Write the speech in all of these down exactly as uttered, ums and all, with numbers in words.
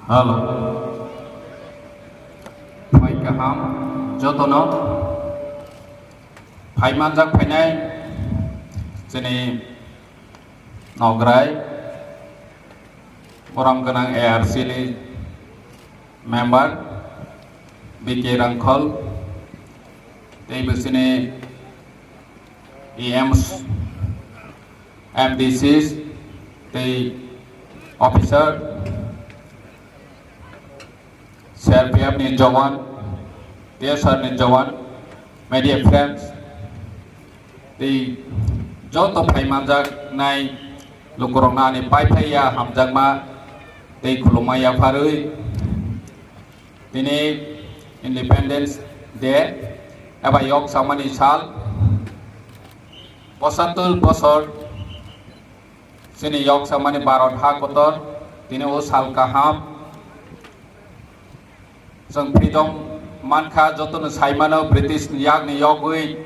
Hello. Phai kaham jotono. Phai manjak phainai chini nograi, borom gwnang A R C ni member B K Rangkhol, tei bo chini E Ms, M D Cs, tei officer, C R P F ni jowan, T S R ni jowan, media friends, tei joto phai manjaknai lukurokno ani pai phai ya hamjakma tei khulumma yapharwi tini Independence Day eba yok samani sal, pochattor bosor chini yok samani Bharat ha kotor, tini o sal kaham. Chwng freedom mankha, jotono saimano British ni yakni yogwi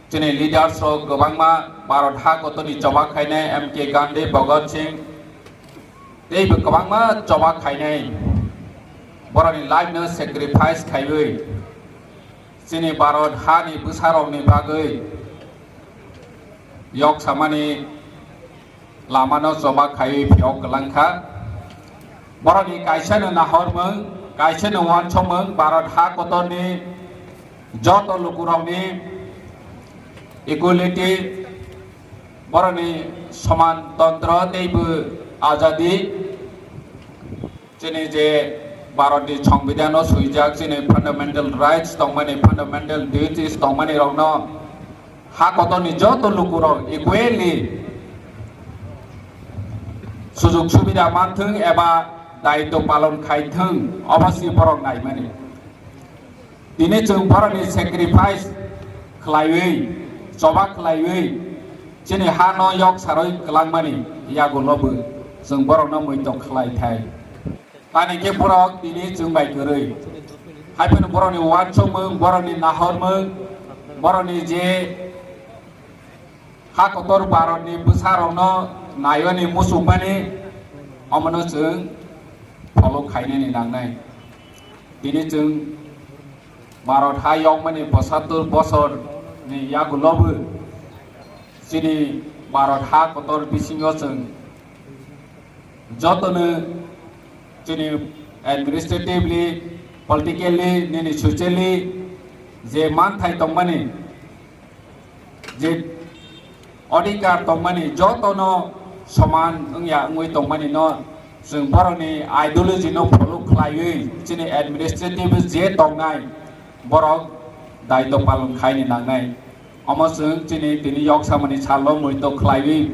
chini leaders rok kwbangma Bharat ha kotorni choba khainai M K Gandhi, Bhagat Singh teibo kwbangma choba khainai, borokni life no sacrifice khaiwi chini Bharat hani bwsarokni bagwi yok samani lamano choba khaiwi phiyok kwlangkha. Borokni kaisano nahormung, kaisano wansokmung, Bharat ha kotorni joto lukurokni equality, borokni soman tontro teibo azadi, chini je Bharatni Songbidanno swijak, chini fundamental rights tongmani, fundamental duties tongmani rokno ha kotorni joto lukurok equally sujug subida manthung eba daitw palon khaithung, obo si borok naimani. Tini chwng borokni sacrifice khlaiwi, choba khlaiwi, chini hano yok sarwi kwlangmani yagulobo chwng borokno muitok khlai thai. Tani khe borok tini chwng bai kwrwi. Haiphano borokni wansokmung, borokni nahormung, borokni je ha kotor Bharatni bwsarokno naiwani muchungmani, omono chwng follow khainani nangnai. Tini chwng Bharat ha yokmani pochattor bosorni yagulobo chini Bharat ha kotor bisingo chwng jotono chini administratively, politically, nini socially je manthai tongmani, je odhikar tongmani, jotono soman wngya wngwi tongmani no chwng borokni ideology no follow khlaiwi chini administrative je tongnai borok daitw palon khaini nangnai. Omo chwng chini tini yok samani salo muitok khlaiwi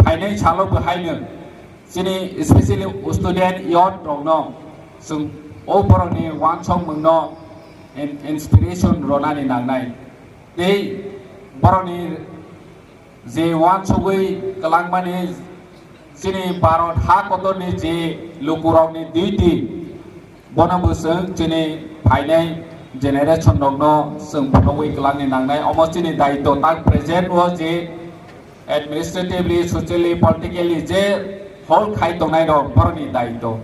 phainai salo bo haino chini specially student youth rokno chwng o borokni wansokmungno in-, inspiration ronani nangnai. Tei borokni je wansugwi kwlangmani chini Bharat ha kotorni je lukurokni duty, bono bo chwng chini phainai generation rokno chwng phunugwi kwlangni nangnai. Omo chini daitw tak present o je administratively, socially, politically je hol khai tongnai rok borokni daitw.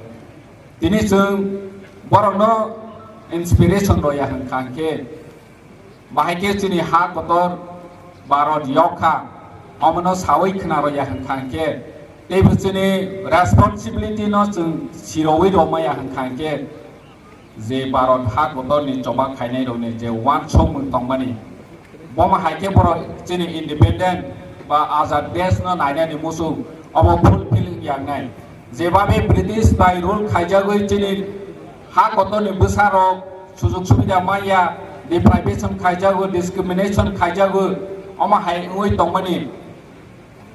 Tini chwng borokno inspiration roya hwnkha hwnkhe, bahai khe chini ha kotor Bharat yokha, omono sawi khna roya hwnkha hwnkhe, teibo chini responsibility no chwng sirowi rw maya hwnkha hwnkhe, je Bharat ha kotorni choba khainai rokni je wansokmung tongmani, bomo hai khe borok chini independent ba azad desh no nainani muchung obo fulfill wngya wngnai. Jebabe British bai rule khaijagwi chini ha kotorni bwsarok sujug subida manya, deprivation khaijago, discrimination khaijago, omo hai wngwi tongmani.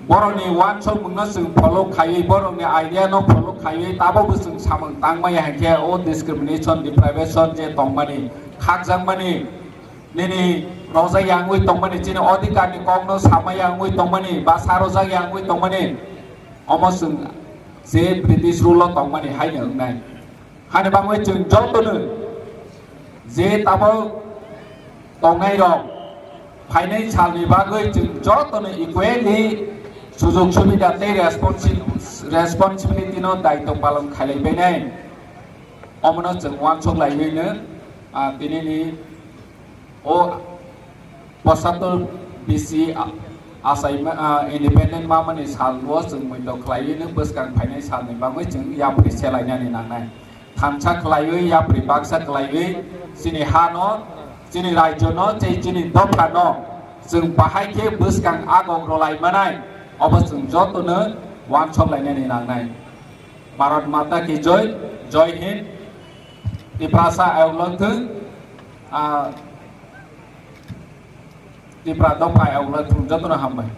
Borokni wansokmungno chwng follow khaiwi, borokni idea no follow khaiwi, tabokbo chwng samung tangmaya hinkhe o discrimination, deprivation je tongmani, khakjakmani, nini rojak yangwi tongmani, chini odhikar ni kokno samaya wngwi tongmani, ba sa rojak yangwi tongmani, omo chwng je British rule o tongmani haino wngnai. Hani bagwi chwng jotono je tabok tongnai rok phainai salni bagwi chwng jotono equally Sujog subida tei responsi-, responsibility no daitw palon khailaibainai. Omono chwng uansuk laiwino, ah, tinini o pochattor bisi a-, achaima, ah, independent mamani salo chwng muito khlaiwino bwskang phainai salni bagwi chwng yapri selainani nangnai. Thansa khlaiwi, yapri baksa khlaiwi, chini hano, chini rajyono, tei chini dophano chwng bahai khe bwskang agok rwlai manai, obo chwng jotono uansuk lainani nangnai. Bharat Mata ki Joy, Joy Hind, Tiprasa ayok lwng thung, ah, Tipra dopha ayok lwng thung, jotono hambai.